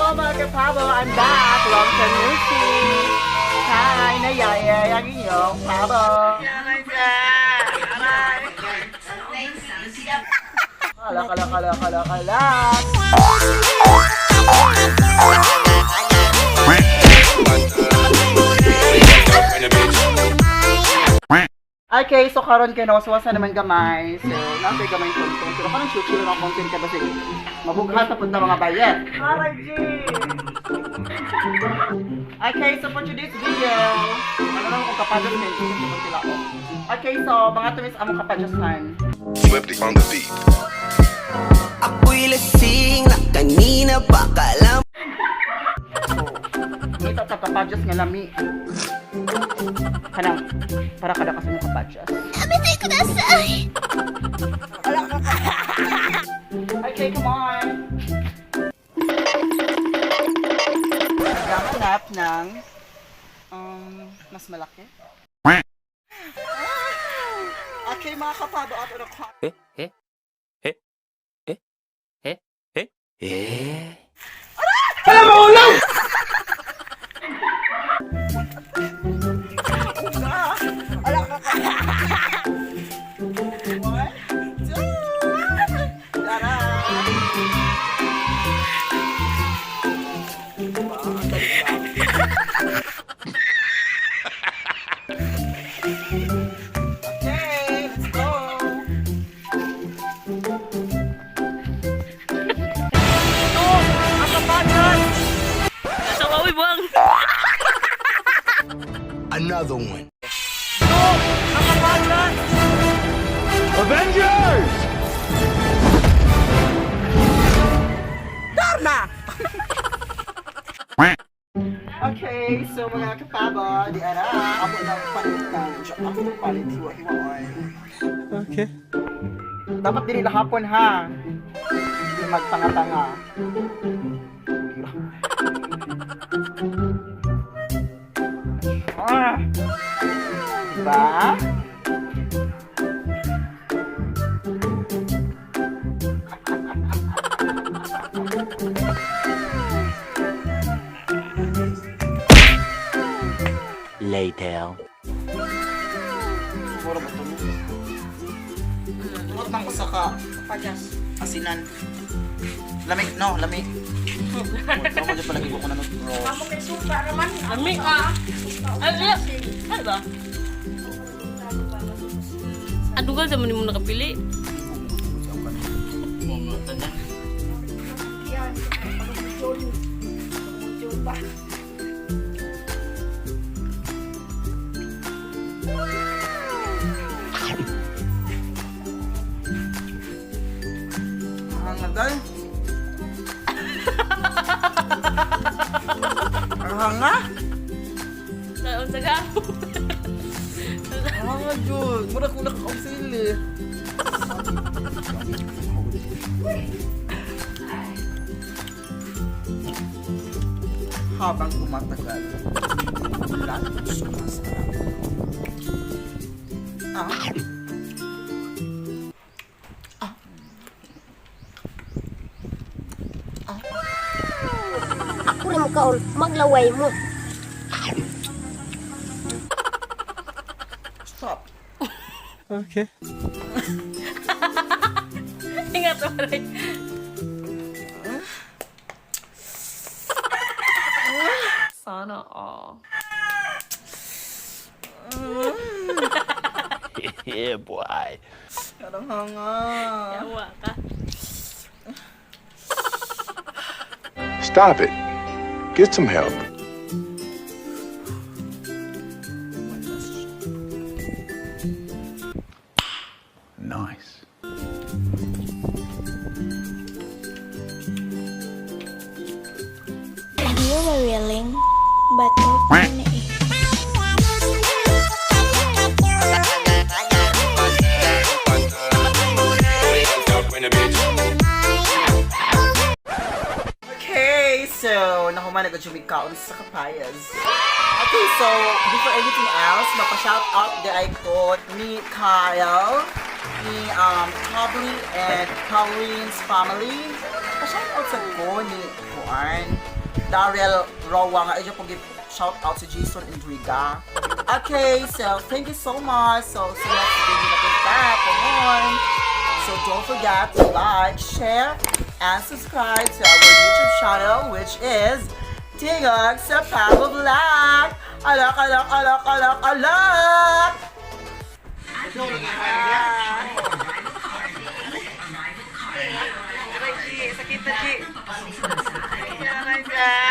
Mga kapabo! I'm back! Long time no see! Hi! Nayaya ang inyong pabo! Kala, kala, kala, kala, kala! Okay, so karon kay nawaswasa naman gamay. So, natay gamay content. Pero kanang shoot na content ka ba sige. Mabughat na punta mga bayet. Aray, G! Okay, so for today's video, ano lang kung kapadyas kayo, hindi ko sila ko. Okay, so mga tumis among kapadyasan. Flipped on the beat. Ako'y lasing na kanina pa kala So, ngita ta kapadyas nga lami. Kanang, para kada kasi mo kapadyas. Okay, come on. Naghahanap ng mas malaki. Okay, mga kapado at ano ko. えええええええ One, two, tara! Diba? Ang dali lang. Okay, let's go! Ito, ang kapanan! Tawawi buwang. Another one. Ito, ang kapanan! Avengers! Darna! Okay, so mga kapaba, di ara, ako ng palitan. Ako ng palit, hiwa-hiwaon. Okay. Dapat dili lahapon ha. Hindi magtanga-tanga. Ah! Diba? Later. Siguro ba ito? Tungod ng usa ka asinan. Lamig, no, lamig. Ako dyan palagi ko na bro. Ami ka. Ay, ay, ay ba? Adugal sa mo nakapili. Ang hanga. Ang hanga? Sa unsa ka? Ang hanga, Jud. Mura ko nakakausili. Eh. Habang tumatagal, lalong sumasarap. Ah. Ako rin kaon, maglaway mo. Stop. Okay. Ingat oray. Sana all. Yeah, boy. Ang hanga. Yawa ka. Stop it. Get some help. Nice. If you were willing, but open eh. Okay, so nahuman na gud kaon sa kapayas. Okay, so before anything else, mapa-shout out di ay ko ni Kyle, ni Toby and Pauline's family. Pa-shout out sa ko ni Juan. Daryl Roa nga iya pong shout out si Jason Endriga. Okay, so thank you so much. So sa next video na kita, come. So don't forget to like, share, and subscribe to our YouTube channel, which is Tingog sa Pabo Vlog. Alak, alak, alak, alak, alak! Sakit na, G.